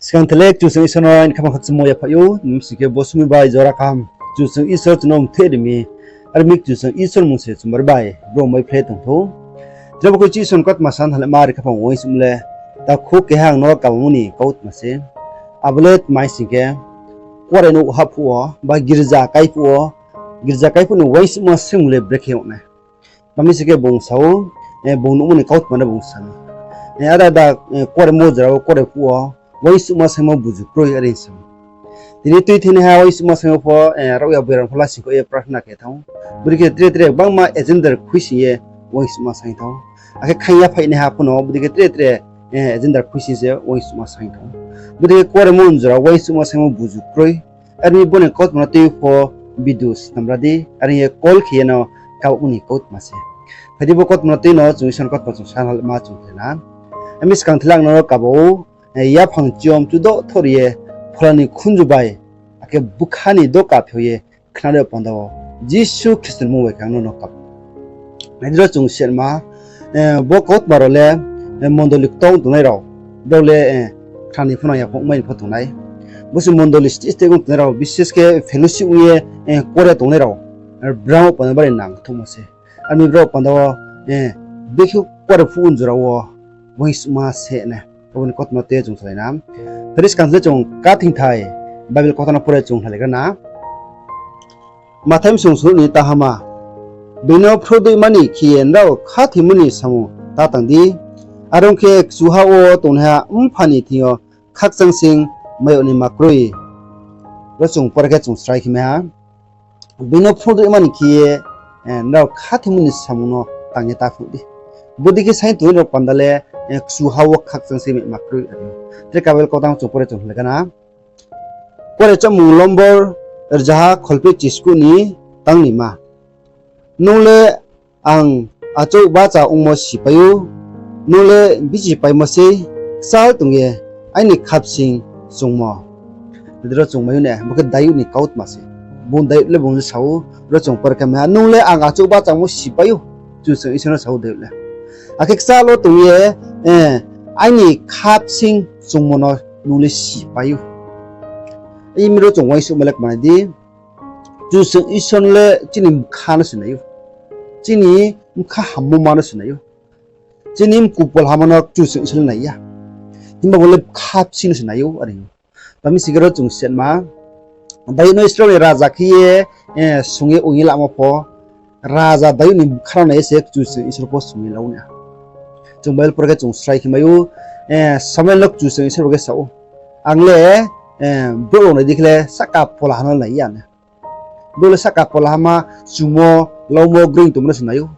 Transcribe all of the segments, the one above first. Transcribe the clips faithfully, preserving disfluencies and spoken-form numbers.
Skang the le Kchusoyang Isor no aini khaphang khakchangmo yaphaih ou, msing khe bo somoing bai jora kaham Kchusoyang Isor chung no mtheh ri mi, are mi Kchusoyang Isor mmung se chumari bai bro mai phlai tong thou. Tre bo khe Isor ni kautma sa ntha le mari khaphang uaingsouhmo le, takhu keha ang no kabamo ni kautma se. Abo le tma hing sing khe, kuarenouh hah phuh wo, ba girza kai phuh wo, girza kai phuh ni uaingsouhma saingmung le brekhe ong nai. Tma mi sing khe bung sa ou, bung nuhmo ni kautma no bung sa mi. Ada ada, kuaremo jora wo kuare phuh wo, uaingsouhma saingmo buzu kroi are sa mi. Tini tuithenaiha uaingsouhma saingmo pho, raohya boiram pho lasing khe ye prarthana khe thanng ou. Bodei khe tre tre gbangma agenda khuisoing ye uaingsouhma saing thanng ou. Akhe khaing yaphaih naiha pho no bodei khe tre tre agenda khuisoing se uaingsouhma saing thanng ou. Bodei khe kuaremo jora uaingsouhma saingmo buzu kroi. Are mi bo ni kautma no tui pho video snamra di, are ye call khe ye no kabamo ni kautma se. Phai di bo kautma no tui no chung Isor ni kautma chung sa ntha le ma chung khe na. Ami skang the le ang no kaba ou, yaphang chiom chudo thor ye, phola ni khunju bai, akhe bkha ni doka pheo ye, khna ri panda wo, Jisu Khristo ni mmung bai khe ang no no kaba. Nai di ro chung sima, bo kautma rao le, mondoli ktong tongnai rao, brao le, khna ni pho nang ya phung mai ni pho tongnai. Bo se mondoli stage stage ong tongnai rao, bises khe fellowship ong ye, kuare tongnai rao, brao panda bari nangthouhmo se. Are mi brao panda wo, bekhe kuare phuh jora wo, uaingsouhma se nai. Abo ni kautma no tui ye chung salai na. Phai di skang the le chung kathingthai Bible kautma no pore chung hlaigra na. Mathai bsung sung ni tahama. Being no phruh dei mani khe ye nrao khathoimo ni samung ta tang di. Are ong khe kchuha wo tongnaiha Mpha ni thing yo khakchang sing mai yag naima kroi. Ro chung pore khe chung srai khe mai ha. Being no phruh dei mani khe ye, nrao khathoimo ni samung no tang ye ta phruh di. Bodei khe saing tongnai rao panda le, kchuha wo khakchang sing mai ma kroi. Tre Bible kautang chung pore chung hlaigra na. Kuare chomung lombor rzaha kholpheh chiskuh ni tang ni ma. Nung le ang achouh bahcha ongmo sipai ou, nung le bisipaimo sei, kchal tong ye aini khapsing chungmo. Ro chung mai ou ne, bo khe Dayud ni kautma se. Bung Dayud le bung le sa ou, ro chung pore khe mai ha, nung le ang achouh bahchamo sipai ou, Kchusoyang Isor no sa ou Dayud le. Akhe kchal wo tong ye, aini khapsing chungmo no nung le sipai ou. Imi ro chung uaingsouhma le kmanai di. Kchusoyang Isor le chini bkha no se nai ou. Chini bkha hammo ma no se nai ou. Chini mkhu pol hama no Kchusoyang Isor le nai ya. Himba bo le bkha bsing no se nai ou are. Tma mi sing khe ro chung sima, Dayud no Israel ni raja khe ye, sung ye ong ye lamo pho, raja Dayud ni bkha no nai ye se Kchusoyang Isor pho sung ye la ou na. Chung Bible pore khe chung srai khe mai ou, Samuel no Kchusoyang Isor bo khe sa ou, ang le, brouh rao nai di khe le sahka phola ha no nai ya na. Brouh le sahka phola hama chumo, laumo, groing tongmo no se nai ou.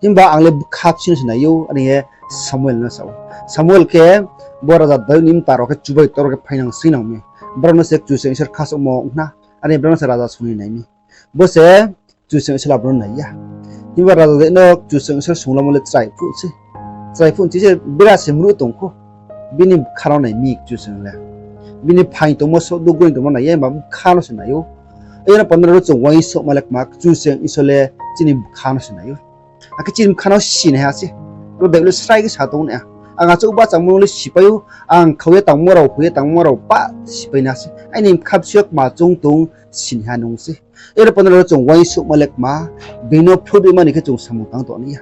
Himba ang le bkha bsing no se nai ou, are ye Samuel no sa ou. Samuel khe bo raja Dayud ni mta rao khe chubai tor khe phainang sinang mi. Brao no se Kchusoyang Isor khasouhmo ong khna, are brao no se raja sung ni nai mi. Bo se Kchusoyang Isor le abo no nai ya. Himba raja Dayud no Kchusoyang Isor sung lamo le chrai phuh se. Chrai phuh se bera se mruh tong khou. Bini bkha no nai mi Kchusoyang le. Bini phaing tongmo, soh duk groing tongmo nai ya, himba bkha no se nai ou. Are no panda ro chung uaingsouhma le kma, Kchusoyang Isor le chini bkha no se nai ou. Akhe chini bkha no sinaiha se. Ro Dayud le srai khe sa tong na. Ang achouh bahchamo le sipai ou, ang khau ye tangmo rao, hu ye tangmo rao pah sipai na se. Aini bkha bsing yo kma choung tong sinaiha nung se. Are no panda ro chung uaingsouhma le kma, being no phruh dei mani khe chung samung tang tong nai ya.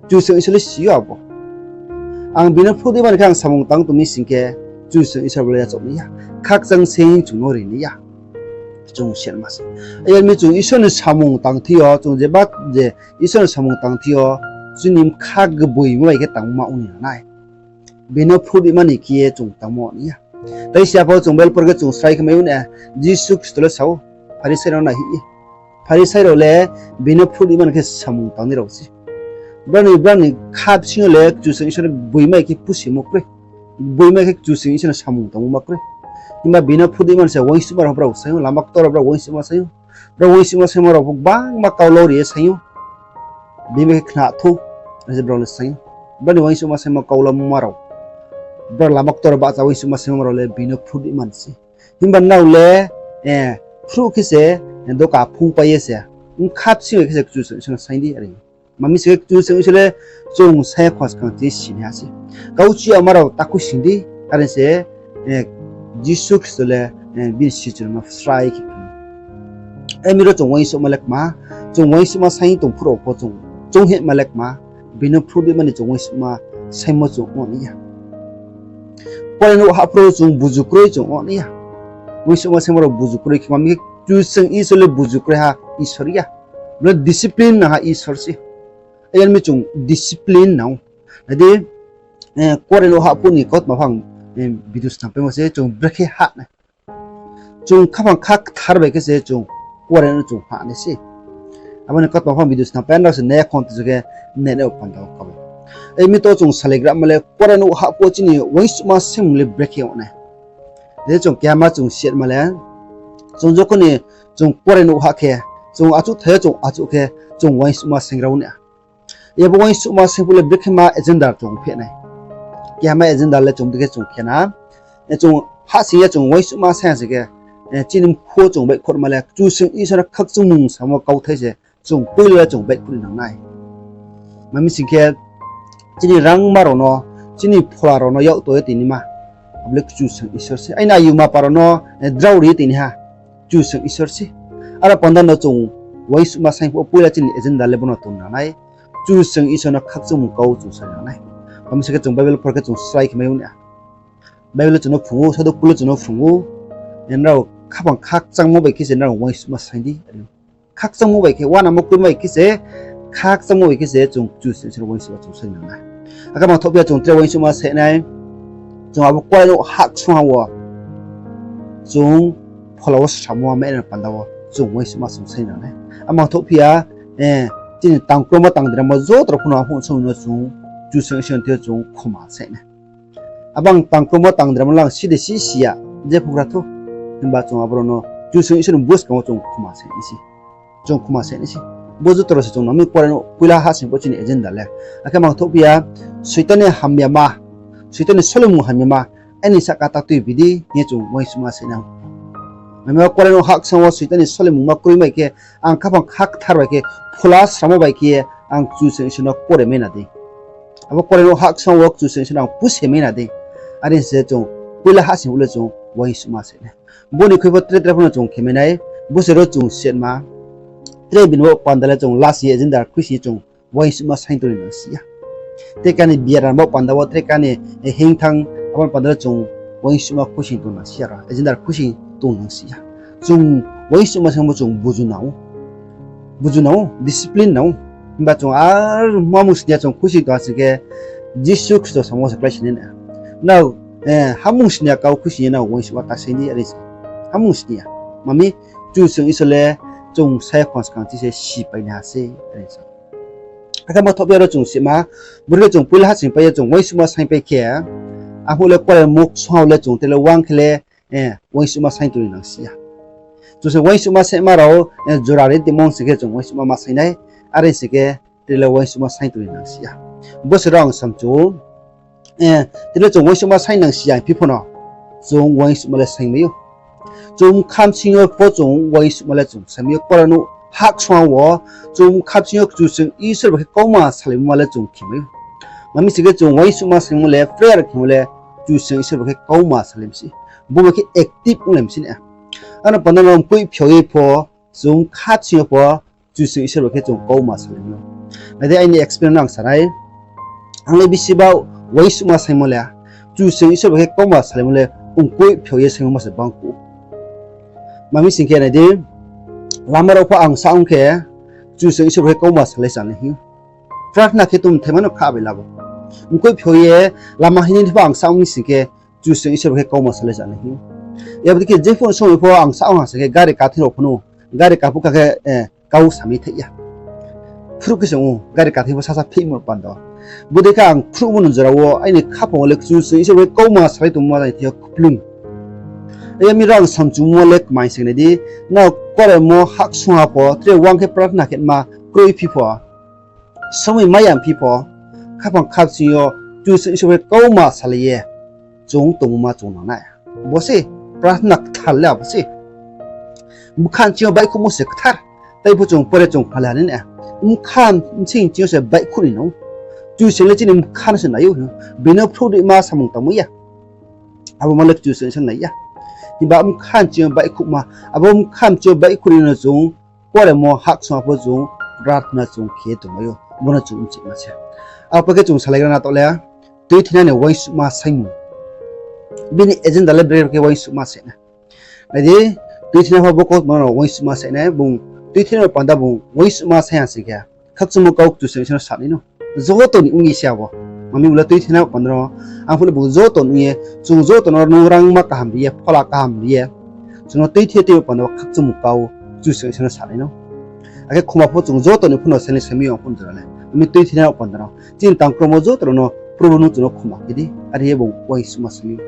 Kchusoyang Isor le si ou abo. Ang being no phruh dei mani khe ang samung tang tong mi sing khe, Kchusoyang Isor bo le yachaoh nai ya. Khakchang sing chung no ri nai ya. Chung sima se. Are mi chung Isor ni samung tang thing yo, chung jeba je Isor ni samung tang thing yo, chini bkha gboimo bai khe tangma ong ni nai. Being no phruh dei mani khe ye chung tangmo nai ya. Tei siya pho chung Bible pore khe chung srai khe mai ou na, Jisu Khristo le sa ou, Pharisai rao no nai hing ye. Pharisai rao le being no phruh dei mani khe samung tangnai rao se. Brao ni, brao ni kha bsing yo le Kchusoyang Isor ni gboimai khe pusimo kroi. Gboimai khe Kchusoyang Isor ni samung tangmo ma kroi. Himba being no phruh dei mani se uaingsouhma rao brao saing ou, lama ktor rao brao uaingsouhma saing ou. Brao uaingsouhma saingmo rao pho gbangma kau lau ri ye saing ou. Being bai khe khna thou, are se brao le saing ou. Brao ni uaingsouhma saingmo kau lauma rao. Brao lama ktor rao bahcha uaingsouhma saingmo rao le being no phruh dei mani se. Himba nrao le, phruh khe se, doka phungpai ye se, bkha bsing bai khe se Kchusoyang Isor no saing di are. Tma mi sing khe Kchusoyang Isor le chung sa ya khos kang chi sinaiha se. Kau chi yama rao takhu sing di, are se, Jisu Khristo le, eh, bini sichu rao no srai khe phnuh. Emi ro chung uaingsouhma le kma, chung uaingsouhma saing tong phuh rao pho chung, chung hehma le kma, bini phruhdima ni chung uaingsouhma saingmo chung ong nai ya. Kuarenouh hahphuh rao chung buzu kroi chung ong nai ya. Uaingsouhma saingmo rao buzu kroi khe ma mi khe Kchusoyang Isor le buzu kroi ha Isor ya. Bo le discipline nang ha Isor se. Aya mi chung discipline nang ou. Nai di, eh, Kuarenouh hahphuh ni kautma phang, eh, video snam paimo se chung brekhe hah nai. Chung khaphang kha kthar bai khe se chung kuarenouh chung hah nai se. Abo ni kautma phang video snam pai, nrao se nai ya khon tong khe nai nai panda wo kau. Emi to chung salaigrama le kuarenouh hahphuh chini uaingsouhma saingmung le brekhe ong nai. Je chung kehama chung siatma le, chung jokhon ni chung kuarenouh hah khe, chung achouhthai yo chung achouh khe, chung uaingsouhma saingra ou nai. Abo uaingsouhma saing phuh le brekhe ma agenda chung pheh nai. Kehama agenda le chung brekhe chung khe na. E chung hahsoing ye chung uaingsouhma saing ya sing khe, eh, chini mkhu chung baihkhouhma le Kchusoyang Isor no khakchangmung samo kauthai se chung poila le chung baihkhouh ni nang nai. Ma mi sing khe, chini rangma rao no, chini phola rao no yak to ye tini ma, abo le Kchusoyang Isor se. Aini ayuma pa rao no, eh, drao ri ye tini ha, Kchusoyang Isor se. Aro panda no chung uaingsouhma saing phuh poila chini agenda le bo no tong nang nai. Kchusoyang Isor no khakchangmung kau chung sai nang nai. Ma mi sing khe chung Bible por khe chung srai khe mai ou nai. Bible chung no phrung ou, Sadhu Paul chung no phrung ou. Nrao khaphang khakchangmo bai khe se nrao uaingsouhma saing di. Khakchangmo bai khe, uanamo kroimo bai khe se, khakchangmo bai khe se chung Kchusoyang Isor uaingsouhma chung saing nang nai. Akhe mangthouh phi ya chung tre uaingsouhma saing nai. Chung abo kuarenouh hahsoing ha wo chung phola wo samo ma mai nai panda wo chung uaingsouhma chung saing nang nai. Amangthouh phi ya, eh, chini tangkromo tangdramo joto rao pho no aphung song no chung Kchusoyang Isor ni thing yo chung khoma saing nai. Abo ang tangkromo tangdramo le ang si de si si ya, je phugra thou. Himba chung abo rao no Kchusoyang Isor ni buskang wo chung khoma saing nai se. Chung khoma saing nai se. Bo joto rao se chung nang mi kuarenouh poila hahsoing phuh chini agenda le. Akhe mangthouh phi ya, Soitan ni hamyama, Soitan ni solemung hamyama, aini sahka ta tuibi di hing ye chung uaingsouhma saing nai. Mami kuarenouh hahsoing wo Soitan ni solemungma kroi mai khe, ang khaphang kha kthar bai khe, phola samo bai khe ye ang Kchusoyang Isor no kore mai na dei. Abo kuarenouh hahsoing wo Kchusoyang Isor no ang puse mai na dei. Are se chung poila hahsoing phuh le chung uaingsouhma saing nai. Bo ni khui pho tre tre pho no chung khe mai nai. Bo se ro chung siatma. Tre bini bo panda le chung lasi ye agenda khuisi ye chung uaingsouhma saing tong ni nang si ya. Tre kani biaram bo panda wo, tre kani, eh, hingthang abo panda le chung uaingsouhma khuisi tong nang si ya ro. Agenda khuisi tong nang si ya. Chung uaingsouhma saingmo chung buzu nang ou. Buzu nang ou, discipline nang ou. Himba chung ar ma mung sini ya chung khuisi tong ha sing khe Jisu Khristo samo se klái si nai na. Nrao, eh, ha mung sini ya kau khuisi ye nrao uaingsouhma ta saing di are se. Ha mung sini ya. Mami, Kchusoyang Isor le chung sai khon skang chi se sipai nai ha se are se. Akhe mangthouh phi ya ro chung sima, boro khe chung poila hahsoing pai ye chung uaingsouhma saing pai khe, aphuh le kuarenouh hahsoing wo le chung tre le uang khe le, eh, uaingsouhma saing tong ni nang si ya. Chung se uaingsouhma saingma rao, eh, jora ri tongmo sing khe chung uaingsouhma ma saing nai, are sing khe tre le uaingsouhma saing tong ni nang si ya. Bo se ro ang samchu, eh, tre le chung uaingsouhma saing nang si ya phi pho no, chung uaingsouhma le saing mai ou. Chung bkha bsing yo pho chung uaingsouhma le chung saing mai ou, kuarenouh hahsoing wo chung bkha bsing yo Kchusoyang Isor bai khe kauma salaimo ma le chung khe mai ou. Mami sing khe chung uaingsouhma saingmo le, prayer khemo le, Kchusoyang Isor bai khe kauma salai mi se. Bo bai khe active onglai mi se na. Ano panda no mkoih phiao ye pho, chung bkha bsing yo pho, Kchusoyang Isor bai khe chung kauma salai mi ou. Nai di aini experience no ang sa nai. Ang le bisi ba uaingsouhma saingmo le, Kchusoyang Isor bai khe kauma salaimo le, mkoih phiao ye saingmo ma se bangkuh. Mami sing khe nai di, lama rao pho ang sa ong khe, Kchusoyang Isor bai khe kauma salai sa nai hing. Prarthana khe tongthaima no kha bai labo. Mkoih phiao ye lama hini pho ang sa ong mi sing khe, Kchusoyang Isor bai khe kauma salai sa nai hing. Abo dei khe je pho somoi pho ang sa ong ha sing khe gari kathing rao pho no, gari kaphuh kha khe, eh, kau samai thaih ya. Phruh khe se ong ou, gari kathing pho sasa phihmo panda. Bodei khe ang phruhmo ni jora wo aini khaphang wo le Kchusoyang Isor bai khe kauma salai tongmo ma thing yo kplung. Aya mi rang samchumo le kmai sing nai di, nrao kuarenouh hahsoing ha pho, tre uang khe prarthana khe ma kroi phi pho, somoi mai ya phi pho, khaphang kha bsing yo Kchusoyang Isor bai khe kauma salai ye chung tongmo ma chung nang nai. Bo se prarthana kthar le abo se. Bkha bsing yo baihkhouhmo se kthar. Tai pho chung pore chung phalai ha nai na. Bkha bsing yo se baihkhouh ni nang ou. Kchusoyang le chini bkha no se nai ou. Bini phruh ri ma samung tangmai ya. Abo ma le Kchusoyang se nai ya. Himba bkha mching yo baihkhouhma, abo bkha mching yo baihkhouh ni no chung koremo hahkchung pho chung prarthana chung khe tongmai ou, bo no chung mchihma se. Abo khe chung salaigra na taoh le, tuithinai ni uaingsouhma saingmung. Bini agenda le brekhe brekhe uaingsouhma saing nai. Nai di, tuithinai pho bo kautma no uaingsouhma saing nai, bung tuithinai ni panda bung uaingsouhma saing ya sing khe, khakchangmo kau Kchusoyang Isor no sa nai no. Joto ni ong ye se abo. Mami bo le tuithinai ni panda no, arphuh le bung joto ni ong ye, chung joto no nung rangma kaham ri ye, phola kaham ri ye, chung no tuithi tuimo panda wo khakchangmo kau Kchusoyang Isor no sa nai no. Akhe khoma pho chung joto ni phuh no saini saimi yo ang phuh jora le. Mami tuithinai ni panda no chini tangkromo joto rao no Probu nung chung no khoma khe di. Are ye bung uaingsouhma saing ou.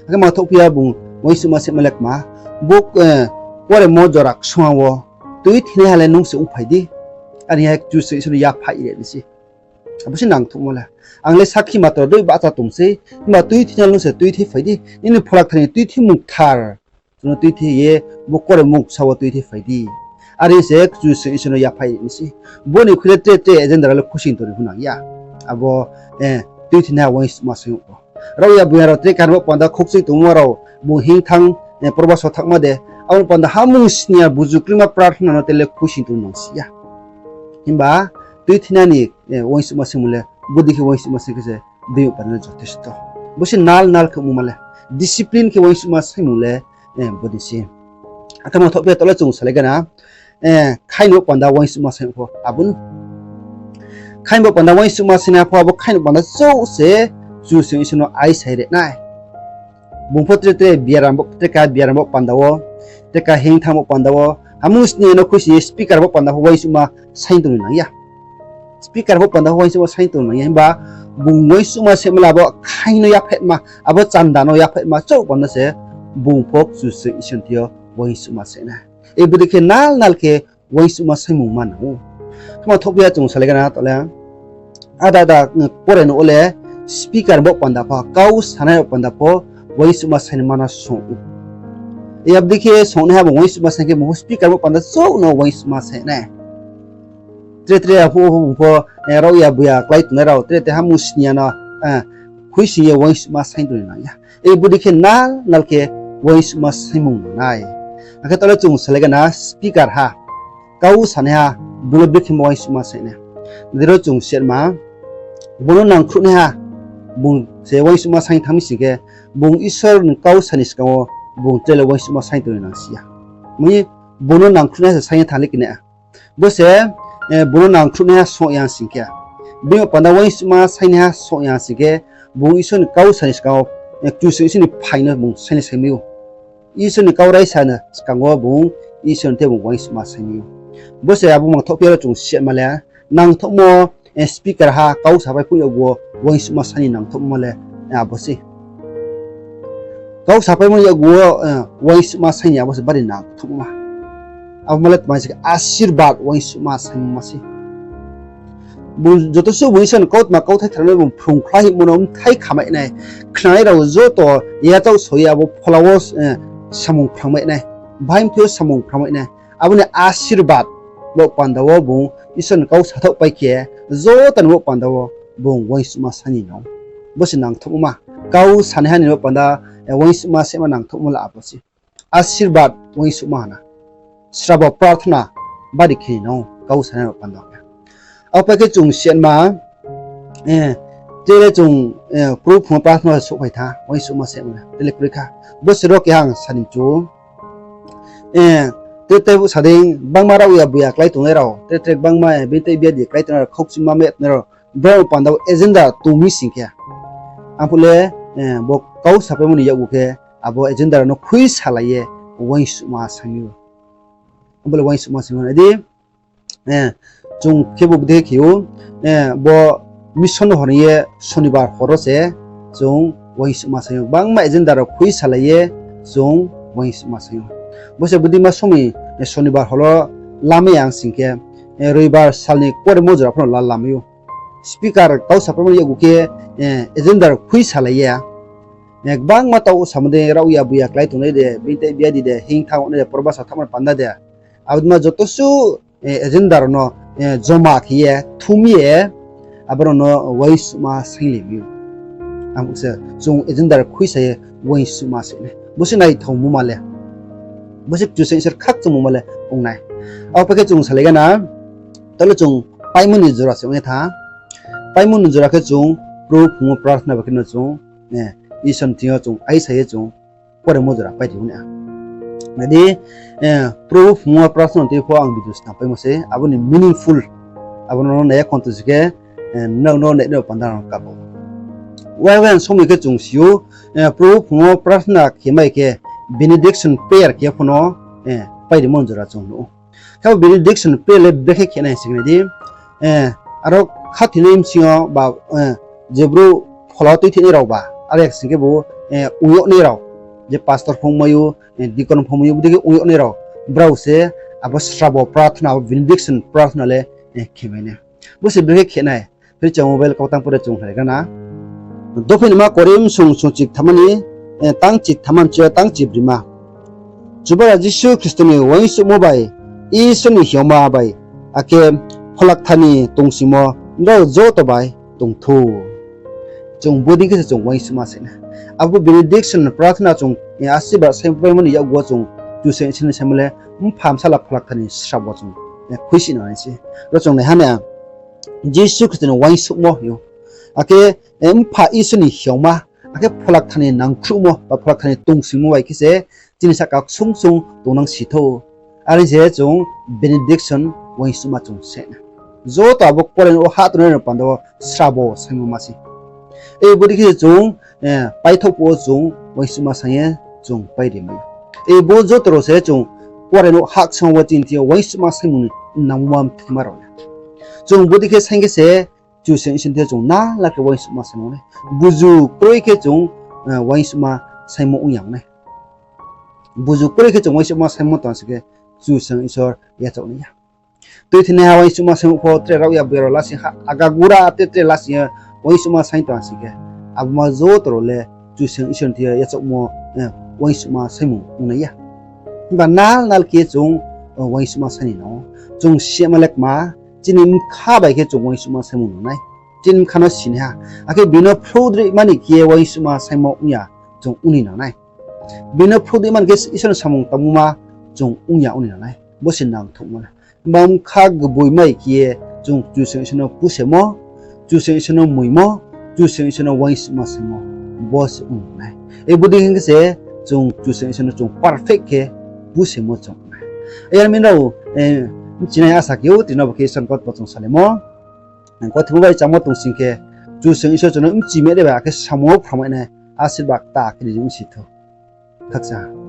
Akhe mangthouh phi ya bung uaingsouhma saingma le kma, bo, eh, koremo jora ksung wo tuithinaiha le nung se ongphai di. Are ye Kchusoyang Isor no yaphaih ri ni se. Abo se nangthouhmo le. Ang le sakhi matro dei bahcha tong sei, himba tuithinai nung se tuithi phai di. Nini phola kthar ni tuithimung kthar chung no tuithi ye, bo koremo ksa wo tuithi phai di. Are se Kchusoyang Isor no yaphaih ri ni se. Bo ni khui le tre tre agenda rao le khuisoing tong ni pho nang ya. Abo, eh, tuithinai uaingsouhma saing ou. Raohya buya rao tre kaham bo panda khokchoi tongmo rao, bung hingthang, eh, porbaso thanngma de, abo ni panda hamung sni ya buju krima prarthana no tre le khuisoing tong nang si ya. Himba tuithinai ni, eh, uaingsouhma saingmung le, bodei khe uaingsouhma saing khe se, dei panda le jothesto. Bo se nal nal khe ongmo ma le, discipline khe uaingsouhma saingmung le, eh, bodei se. Akhe mangthouh phi ya taoh le chung salaigra na, eh, khaini bo panda uaingsouhma saing pho abo no. Khaini bo panda uaingsouhma saing pho abo khaini bo panda chouh se Kchusoyang Isor no aisai ri nai. Bung pho tre tre biaram bo, tre ka biaram bo panda wo, tre ka hingthang bo panda wo, hamung sni no khuisoing ye speaker bo panda pho uaingsouhma saing tong ni nang ya. Speaker bo panda pho uaingsouhma saing tong ni nang ya. Himba bung uaingsouhma saingma le abo khaini no yaphaihma, abo chanda no yaphaihma chouh panda se bung pho Kchusoyang Isor ni thing yo uaingsouhma saing nai. E bodei khe nal nal khe uaingsouhma saingmung ma nang ou. Khoma thouh phi ya chung salaigra na taoh le, ada ada, mm, pore no wo le speaker bo panda pho, kau sanai bo panda pho uaingsouhma saingma no song ou. E abodei khe songnaiha bung uaingsouhma saing khe bung pho speaker bo panda chouh no uaingsouhma saing nai. Tre tre arphuh wo bung pho, eh, raohya buya klái tongnai rao tre tre hamung sni ya no, eh, khuisoing ye uaingsouhma saing tong ni nang ya. E bodei khe nal nal khe uaingsouhma saingmung nang nai. Akhe taoh le chung salaigra na speaker ha, kau sanaiha, bung le brekhe ma uaingsouhma saing nai. Nai di ro chung sitma, bung no nangkhruhnaiha, bung se uaingsouhma saing thanng mi sing khe, bung Isor ni kau sa ni skang wo bung tre le uaingsouhma saing tong ni nang si ya. Mani bung no nangkhruhnaiha se saing ye thanng le kena. Bo se, eh, bung no nangkhruhnaiha song ya sing khe, bini panda uaingsouhma saingnaiha song ya sing khe, bung Isor ni kau sa ni skang wo, eh, Kchusoyang Isor ni phaing no bung saini saimai ou. Isor ni kau raisa ni skang wo bung Isor ni thing bung uaingsouhma saimai ou. Bo se abo mangthouh phi ya ro chung sitma le, nangthouhmo, eh, speaker ha kau sapai phung yakgu wo uaingsouhma saini nangthouhmo le, eh, abo se. Kau sapaimo yakgu wo, eh, uaingsouhma saini abo se bari nangthouhma. Abo ma le tma se khe asirbad uaingsouhma saingmo ma se. Bung joto suh bung Isor ni kautma kauthai thanng nai bung phrung khlai hingmo no bthai khamai nai. Khnanai rao joto yachaoh soi ye abo phola wo, eh, samung phrangmai nai. Bahai mthoi yo samung phrangmai nai. Abo ni asirbad bo panda wo bung Isor ni kau sathaohpai khe joto ni bo panda wo bung uaingsouhma saini nang ou. Bo se nangthouhma. Kau sanaiha ni bo panda, eh, uaingsouhma saingma nangthouhmo le abo se. Asirbad uaingsouhma ha na. Srabo prarthana bari khe ni nang ou, kau sanai bo panda khe. Abo pai khe chung sitma, eh, tre le chung, eh, kru phung wo prarthana souhphai tha, uaingsouhma saingma le tre le kroi kha. Bo se ro keha ang sani mchu. Eh, tre tre bu sa dei, gbangma raohya buya klái tongnai rao, tre tre gbangma, eh, bini tei biadi klái tongnai rao, khaukchima me tongnai rao, brao panda wo agenda tong mi sing khe, arphuh le, eh, bo kau sapaimo ni yakgu khe, abo agenda rao no khui salai ye uaingsouhma saing ou. Abo le uaingsouhma saing ou nai di, eh, chung khe bo bodei khe ou, eh, bo mission hor ni ye Sonibar hor wo se chung uaingsouhma saing ou. Gbangma agenda rao khui salai ye chung uaingsouhma saing ou. Bo se bodei ma somoi, eh, Sonibar hor wo lamai ya sing khe, eh, Roibar sal ni koremo jora pho no la lamai ou. Speaker kau sapaimo ni yakgu khe, eh, agenda rao khui salai ye, eh, gbangma taoh samo dei raohya buya klái tongnai de, bini tei biadi de, hingthang nai de, porbasa thanngma panda de. Abo dei ma joto suh, eh, agenda rao no, eh, joma khe ye, thum ye, abo rao no uaingsouhma sainglai mi ou. Abo se chung agenda rao khui sa ye, uaingsouhma se nai. Bo se naithaomoma le, bo se Kchusoyang Isor khakchangmoma le ong nai. Abo pai khe chung salai gana, taoh le chung paimo ni jora se ong ye tha. Paimo ni jora khe chung Probu phung wo prarthana bai khe no chung, Isor ni thing yo chung aisa ye chung kuaremo jora pai di ong nai. Nai di, Probu phung wo prarthana tui pho ang video snam paimo se, abo ni meaningful, abo no nai ya khonto si khe, nrao no nai no panda no kabo. Wai wai somoi khe chung si ou, Probu phung wo prarthana khe mai khe benediction prayer khe pho no, pai rimo jora chung nuh ou. Khe abo benediction prayer le brekhe khe nai sing nai di, aro khathoinai bsing yo ba, je brouh phola tuithoinai rao ba, are sing khe bo, ong yag nai rao, je pastor pho ongmai ou, deacon pho ongmai ou, bodei khe ong yag nai rao, brao se abo srabo prarthana, abo benediction prarthana le, khe mai nai. Bo se brekhe khe nai, phri chung mobile kau tang pore chung khlai gana. Dophi nima Korinth song song chiktham ni, tang chiktham ni chi yo tang chibrima. Chubagra Jisu Khristo ni uaingsouhmo bai, Isor ni hioma bai, akhe Pholakthar ni tongsingmo nrao joto bai tong thou. Chung bodei khe se chung uaingsouhma se nai. Abo benediction prarthana chung, asirbad saingpaimo ni yakgu wo chung Kchusoyang Isor ni saimo le, Mpha, Bsala, Pholakthar ni srabo chung khuisoing nai se. Ro chung nai ha nai, Jisu Khristo ni uaingsouhmo hing ou. Akhe, Mpha Isor ni hioma, akhe Pholakthar ni nangkhruhmo ba Pholakthar ni tongsingmo bai khe se chini sahka ksung ksung tongnang si thou. Are se chung benediction uaingsouhma chung se nai. Joto abo kuarenouh wo hah tongnai rao panda wo srabo saingmo ma se. Bodei khe se chung, paithaoh phuh wo chung uaingsouhma saing ye chung pai ri mai. Bo joto rao se chung kuarenouh hah ksung wo chini thing yo uaingsouhma saingmung nangmo ma mthaima rao le. Chung bodei khe saing khe se Kchusoyang Isor ni thing yo chung nalai khe uaingsouhma saingmo nai. Buzu kroi khe chung, uaingsouhma saingmo ong ya ong nai. Buzu kroi khe chung uaingsouhma saingmo tong si khe Kchusoyang Isor yachaoh nai ya. Tuithinaiha uaingsouhma saingmo pho tre rao ya bera lasing ha, agagura te tre lasing ye uaingsouhma saing tong si khe, abo ma joto rao le Kchusoyang Isor ni thing yo yachaohmo, uaingsouhma saingmung ong nai ya. Himba nal nal khe chung, uaingsouhma saing ni nang ou. Chung sima le kma, chini bkha bai khe chung uaingsouhma saingmung nang nai. Chini bkha no sinaiha, akhe bini phruh droi mani khe uaingsouhma saingmo ong ya, chung ong ni nang nai. Bini phruh droi mani khe Isor ni samung tangmo ma chung ong ya ong ni nang nai. Bo se nangthouhmo le. Himba bkha gboi mai khe ye chung Kchusoyang Isor no pusemo, Kchusoyang Isor no moimo, Kchusoyang Isor no uaingsouhma saingmo, bo se ong nai. Bodei hing khe se chung Kchusoyang Isor no chung perfect khe pusemo chung ong nai. Yar mi rao, bchinai asa khe ou, tini bo khe Isor ni kautma chung salaimo. Kautma bai chámo tong sing khe, Kchusoyang Isor chung no bchi mai nai bai, akhe samung wo phramai nai, asirbad kta khe ri ong si thou. Khakchang.